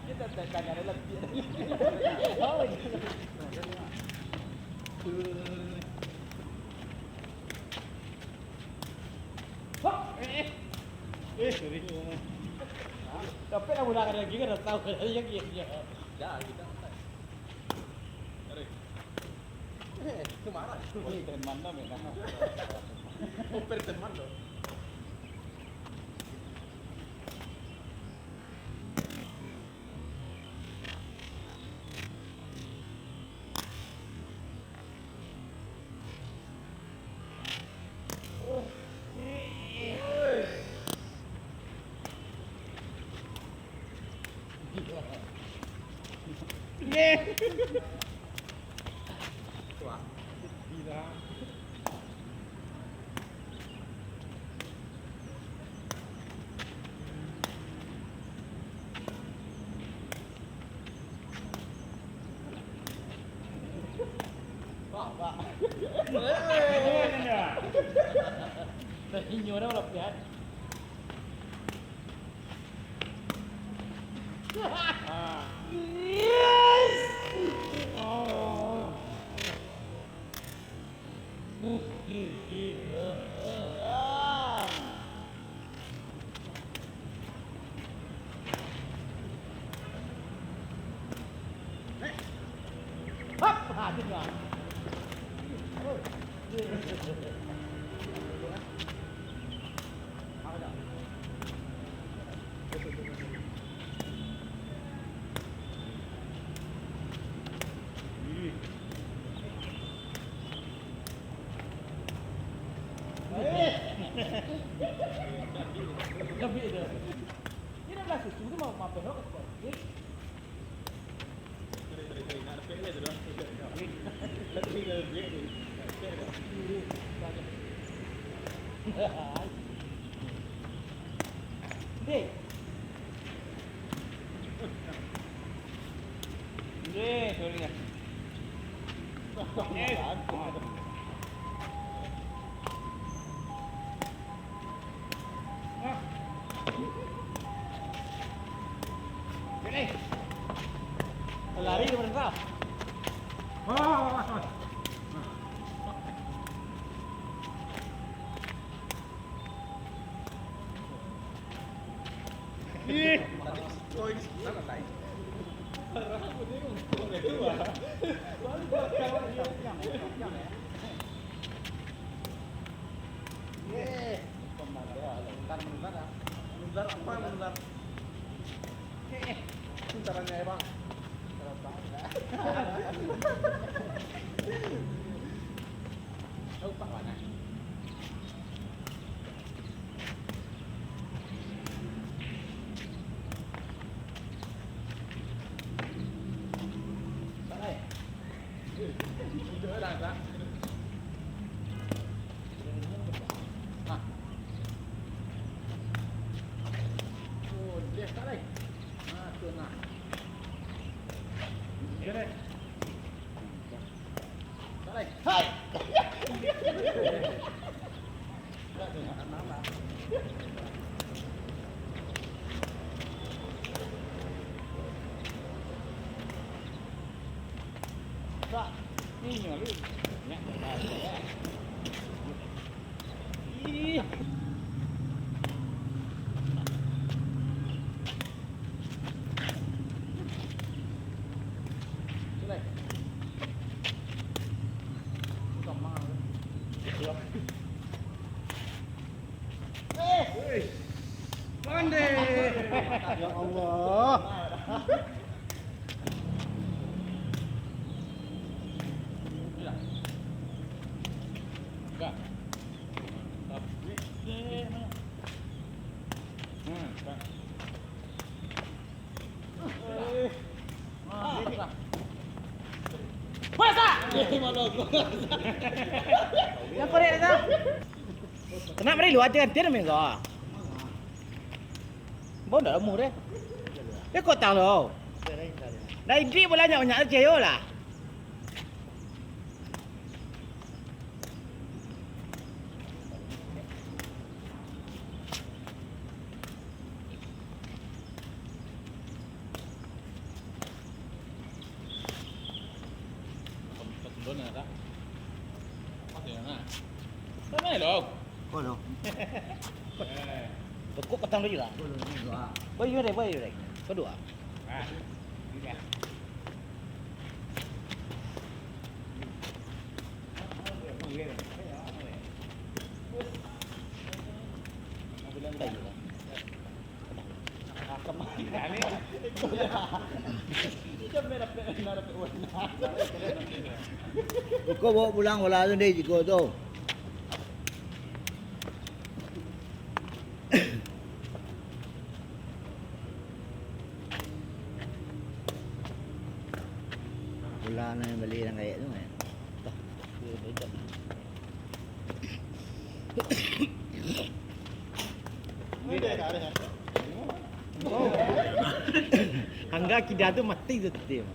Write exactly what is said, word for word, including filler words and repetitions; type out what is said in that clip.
Kita tekan ada lebih. Eh, eh. Eh, sorry. Tapi lah, ulang lagi kan, dah tahu kan, yang dia punya. Dah, kita angkat. Tarik. Eh, itu marah. Oper teman dah, men. Oper teman dah. Pak, Pak. Inyo dah berapa? Lari daripada kau. Ih. Ih. Menular, menular, ah. Menular apa, menular? Ih. Itu caranya, ya, Bang. Cara banget, ya. Tahu, Pak, mana? Hai. Ih. Pandai. Ya Allah. Yang korek dah. Kena mari luar tian-tian minggu. Bau dah lama deh. Eh, kau tahu lo. Dah idik bola nyak-nyak aja yo lah. Kok patang tu juo lah. Bayu deh, bayu deh. Kaduo. Ko baok pulang bola tu, deh, jiko tu. Bola nan bali nan gaek tu, eh. Angga kida tu mati tu, tim.